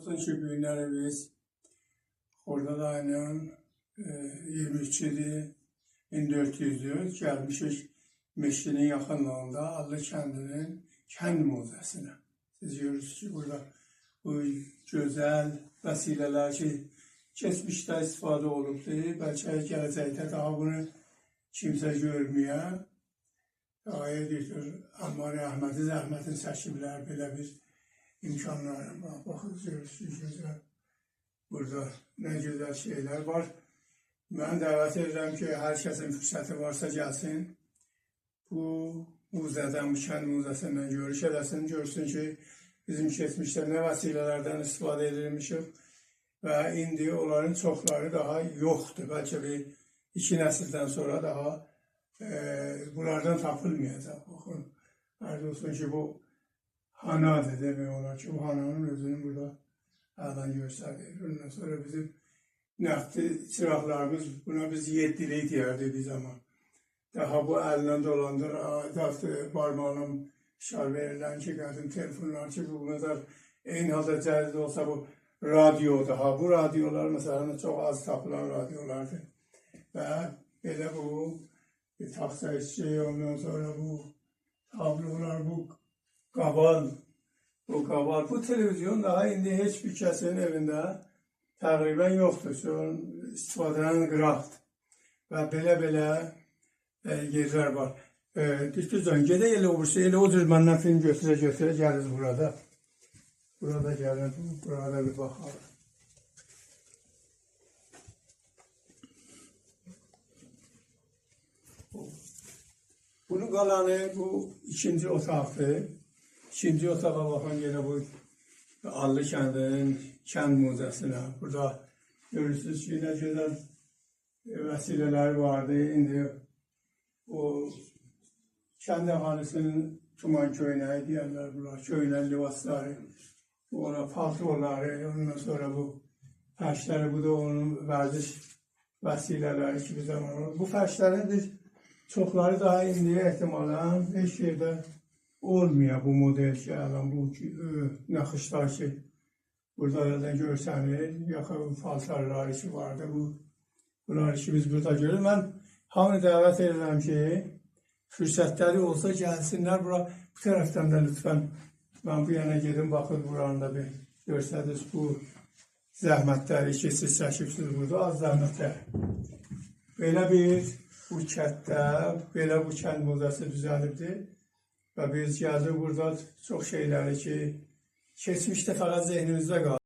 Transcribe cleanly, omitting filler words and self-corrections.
Olsun ki, bu günləri biz Xordad ayının 23-dir, 1400-dür. Gəlmişik Meşkinin yaxınlığında Allı kəndinin kənd muzəsinə. Siz görürsünüz ki, burada bu gözəl vəsilələr ki, keçmişdə istifadə olubdur. Bəlkə gələcəkdə daha bunu kimsə görməyə. Ayə deyir, Ammar Əhmədi zəhmətin çəkiblər belə bir imkanlar. Baxın, görürsünüz, gözəl. Burada nə gözəl şeylər var. Mən dəvət edirəm ki, hər kəsin fürsəti varsa gəlsin. Bu muzədən, bu kənd muzəsindən görüş eləsin, görsün ki, bizim keçmişdə nə vəsilələrdən istifadə edilmişik və indi onların çoxları daha yoxdur. Bəlkə bir iki nəsildən sonra daha bunlardan tapılmayacaq. Baxın, ərz olsun ki, bu hanadır demək olar ki, bu hananın özünü burada əldən göstərir. Ondan sonra bizim nəfti çıraqlarımız, buna biz yeddilik deyərdik bir zaman. Daha bu əllə dolandır, aidatı barmağına şar verilən ki, qədim telefonlar ki, bu kadar eyni halda cədid olsa bu radyo daha. Bu radyolar mesela çox az tapılan radyolardır. Və belə bu taxta işçi, ondan sonra bu tablolar, bu qaval, bu qaval. Bu televizyon daha indi heç bir kəsin evində təqribən yoxdur. Sonra istifadədən qıraqdır. Və belə-belə yerlər var. Düzdür, gedək elə o birisi, elə o cür məndən film götürə-götürə gəliz burada. Burada gəlin, burada bir baxalım. Bunun qalanı bu ikinci otaqdır. İkinci otağa baxan yenə bu Allı kəndinin kənd muzəsinə. Burada görürsünüz ki, nə gözəl vəsilələri vardı. İndi o kənd əhalisinin tuman köynəyi deyərlər bunlar, köynək libasları, ona paltoları, ondan sonra bu fərşləri, bu da onun vərziş vəsilələri ki, bir zaman olur. Bu fərşlərin biz çoxları daha indi ehtimalən heç yerdə olmuyor bu model ki, əlan bu naxışlar ki, burada zaten görsənir, yaxın paltarları ki vardı, bunları ki biz burada görürük. Mən hamını dəvət edirəm ki, fürsətləri olsa gəlsinlər bura. Bu tərəfdən də lütfən mən bu yana gedim, baxın buranı da bir görsəniz bu zəhmətləri ki, siz çəkibsiniz burada, az zəhmətlər. Belə bir bu kənddə, belə bu kənd muzəsi düzəlibdir və biz gəldik burada çox şeyləri ki, keçmişdə fəqət zehnimizdə qaldı.